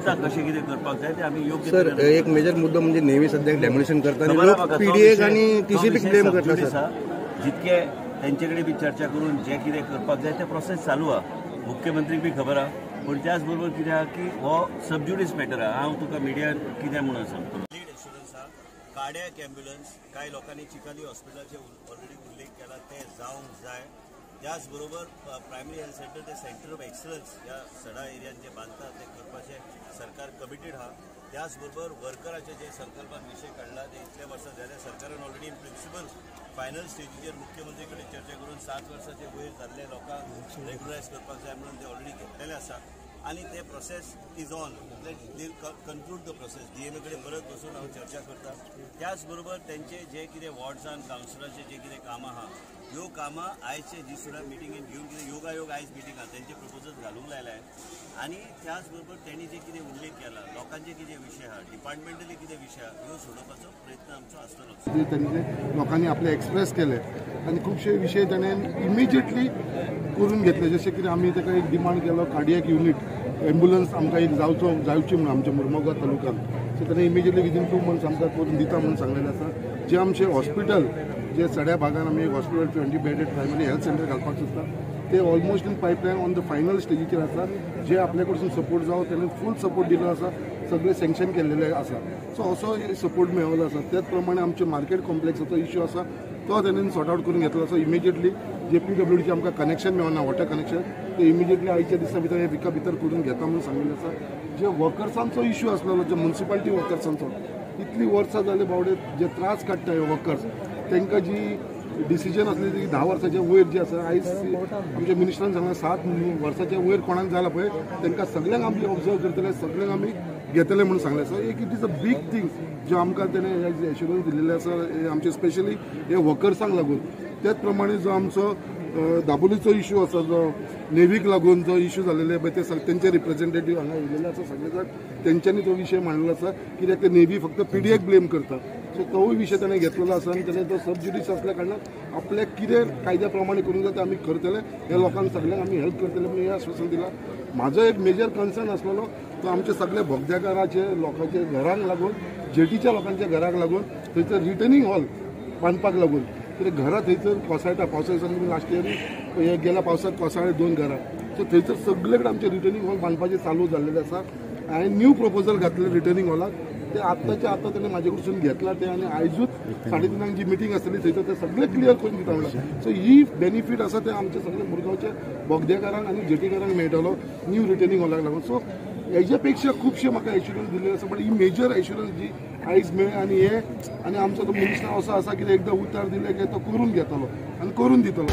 पळयता कशें कितें करपाक जाय ते आमी योग्य. सर, एक मेजर मुद्दो म्हणजे नेव्ही सद्याक डेमोलिशन करता आनी लोक पीडीए आनी टीसीपीक ब्लेम करता सर. जितके तेंचे कडेन बी चर्चा करून जे कितें करपाक जाय ते प्रोसेस चालू आहा. मुख्यमंत्रीक बी खबर आहा, पूण त्याच बरोबर कितें आहा की हो सबज्युडीस मॅटर आहा. हांव तुका मिडियान कितें म्हणून सांगतलो, लीड एश्युरन्स आहा, कार्डियक एम्ब्युलन्स कांय लोकांनी चिकाली हॉस्पिटलाचे ऑलरेडी उल्लेख केला ते जावंक जाय. त्याच बरोबर प्रायमरी हेल्थ सेंटर ते सेंटर ऑफ एक्सलन्स ह्या सडा एरियान जे बांदता ते करपाचें सरकार कमिटेड आहा. त्याच बरोबर वर्कराचे जे संकल्पान विशय काडला ते इतले वर्सां जाले सरकारान ऑलरेडी इन प्रिन्सिपल फायनल स्टेजीचेर मुख्यमंत्री कडेन चर्चा करून 7 वर्साचे वयर जाल्ले लोकांक रेग्युलरायज करपाक जाय म्हणून ते ऑलरेडी घेतलेले आसा आनी ते process is on. They conclude the process. DMA कडेन परत बसून हांव चर्चा करता. त्याच बरोबर तेंचे जे कितें वॉर्ड्सान कावन्सिलाचे जे कितें कामां आहा ह्यो कामां आयचे जी सुद्दां मिटिंगेन घेवन कितें योगायोग आयज मिटींग आहा तेंचे प्रपोजल घालूंक लायले आनी त्याच बरोबर तेणी जे कितें उल्लेख केला लोकांचे कितें विशय आहा डिपार्टमेंटली कितें विशय आहा ह्यो सोडोवपाचो प्रयत्न आमचो आसतलो. तेंचे लोकांनी आपले एक्सप्रेस केले आनी खुबशे विशय ताणें इमिजिएटली करून घेतले. जशें कितें आमी ताका एक डिमांड केलो कार्डियक युनीट एम्बुलन्स आमकां एक जावची म्हणून आमच्या मुरमुगांव तालुक्यांत. सो ताणें इमिजिएटली विदीन 2 मंथ्स आमकां करून दिता म्हणून सांगलेलें आसा. जे आमचें हॉस्पिटल जे सड्या भागान आमी एक hospital 20 bedded primary health centre घालपाक सोदता ते almost in pipeline on the final स्टेजीचेर आसा. जे आपल्या कडसून सपोर्ट जावो ताणें फूल सपोर्ट दिलो आसा, सगळे सँक्शन केल्लेले आसा. सो असो सपोर्ट मेळिल्लो आसा. त्याच प्रमाणे आमचे मार्केट कॉम्प्लेक्साचो इश्यू आसा तो ताणें सॉर्ट आवट करून घेतलो आसा. इमिजिएटली जे पीडब्ल्यूडीचे आमकां कनेक्शन मेळना वॉटर कनेक्शन ते इमिजिएटली आयच्या दिसा भितर हे विका भितर करून घेता म्हणून सांगिल्लें आसा. जे वर्कर्सांचो इश्यू आसलेलो जे म्युनिसिपालिटी वर्कर्सांचो इतली वर्सां जाले बावडे जे त्रास काडटा हे वर्कर्स तांकां जी डिसिजन आसली ती 10 वर्साच्या वयर जी आसा आयज आमच्या मिनिस्टरान सांगलां 7 वर्साच्या वयर कोणाक जाला पळय तांकां सगळ्यांक आमी ऑब्जर्व करतले, सगळ्यांक आमी घेतले म्हणून सांगलें आसा. एक it is a big thing जो आमकां तेणें एश्युरन्स दिल्लें आसा आमचे स्पेशली हे वर्कर्सांक लागून. त्याच प्रमाणे जो आमचो दाबोलीचो इश्यू आसा जो नेव्हीक लागून जो इश्यू जालेले पळय ते तेंचे रिप्रेझेंटेटीव हांगा येयलेले आसा सगळे जाण तेंच्यांनी तो विशय मांडलेलो आसा कित्याक ते नेव्ही फक्त पीडीएक ब्लेम करता. सो तोवूय विशय ताणें घेतलेलो आसा आनी ताणें तो सबज्युडीस आसल्या कारणान आपल्याक कितें कायद्या प्रमाणे करूंक जाय तें आमी करतले, ह्या लोकांक सगळ्यांक आमी हेल्प करतले म्हणून हें आश्वासन दिलां. म्हाजो एक मेजर कन्सर्न आसलेलो तो आमचे सगळे बोगद्याकाराचे लोकांचे घरांक लागून जेटीच्या लोकांच्या घराक लागून थंयसर रिटर्निंग हॉल बांदपाक लागून कित्याक घरां थंयसर कोसळटा. पावसा दिसांनी लास्ट इयर हे गेल्या पावसाक कोसळ्ळे 2 घरां. सो थंयसर सगळे कडेन आमचे रिटर्निंग हॉल बांदपाचें चालू जाल्लेलें आसा. हांवें न्यू प्रपोजल घातलें रिटर्निंग हॉलाक ते आत्ताच्या आतां ताणें म्हाजे कडसून घेतला ते आनी आयजूच 3:30 जी मिटींग आसतली थंयसर ते सगळें क्लियर करून दिता म्हणलां. सो ही बेनिफीट आसा ते आमचे सगळे मुरगांवच्या बोगदेकारांक आनी जेटीकारांक मेळटलो न्यू रिटर्निंग हॉलाक लागून. सो हेज्या पेक्षा खुबशे म्हाका एश्युरन्स दिल्ले आसा, बट he major assurance जी आयज मेळ्ळें आनी हे आनी आमचो तो मिनिस्टर असो आसा की एकदां उतार दिले की तो करून घेतलो आनी करून दितलो.